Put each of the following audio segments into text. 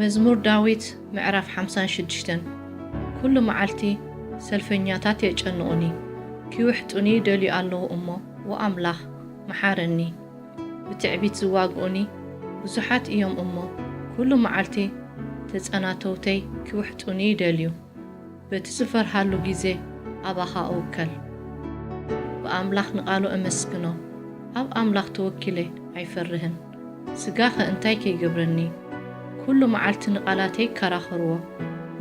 መዝሙር ዳዊት ምዕራፍ ሓምሳን ሽዱሽተን። ኩሉ መዓልቲ ሰልፈኛታት የጨንቑኒ፣ ኪውሕጡኒ ይደልዩ ኣለዉ እሞ፣ ወኣምላኽ መሓረኒ። ብትዕቢት ዝዋግኡኒ ብዙሓት እዮም እሞ፣ ኩሉ መዓልቲ ተጸናተውተይ ኪውሕጡኒ ይደልዩ። በቲ ዝፈርሃሉ ግዜ ኣባኻ እውከል። ብኣምላኽ ንቓሉ እመስግኖ። ኣብ ኣምላኽ ተወኪለ ኣይፈርህን። ስጋኸ እንታይ ከይገብረኒ? ኩሉ መዓልቲ ንቓላተይ ይከራኸርዎ።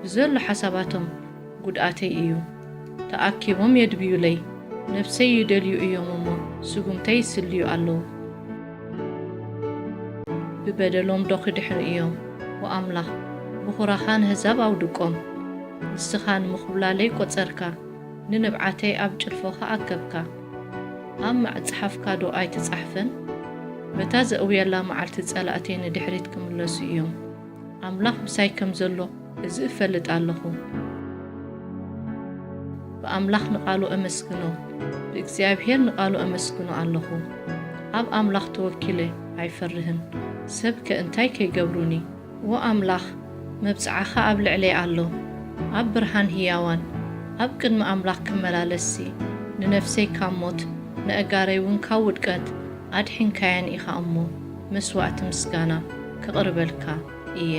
ብዘሎ ሓሳባቶም ጉድኣተይ እዩ። ተኣኪቦም የድብዩለይ። ነፍሰይ ይደልዩ እዮም እሞ፣ ስጉምተይ ይስልዩ ኣለዉ። ብበደሎም ዶ ክድሕኑ እዮም? ወኣምላኽ፣ ብኹራኻ ነህዛብ ኣውድቆም። ንስኻ ንምኹብላለይ ቆጸርካ፣ ንንብዓተይ ኣብ ጭልፎኻ ኣከብካ። ኣብ መጽሓፍካ ዶ ኣይተጻሕፈን? በታ ዘእውየላ መዓልቲ ጸላእተይ ንድሕሪት ክምለሱ እዮም። ኣምላኽ ምሳይ ከም ዘሎ እዚ እፈልጥ ኣለኹ። ብኣምላኽ ንቓሉ ኣመስግኖ፣ ብእግዚኣብሄር ንቓሉ ኣመስግኖ ኣለኹ። ኣብ ኣምላኽ ተወኪለ ኣይፈርህን። ሰብከ እንታይ ከይገብሩኒ? ወኣምላኽ፣ መብጽዓኻ ኣብ ልዕለይ ኣሎ። ኣብ ብርሃን ህያዋን፣ ኣብ ቅድሚ ኣምላኽ ክመላለስሲ፣ ንነፍሰይ ካብ ሞት፣ ንኣእጋረይ እውን ካብ ውድቀት ኣድሒንካየን ኢኻ እሞ፣ መስዋእቲ ምስጋና ከቕርበልካ እየ።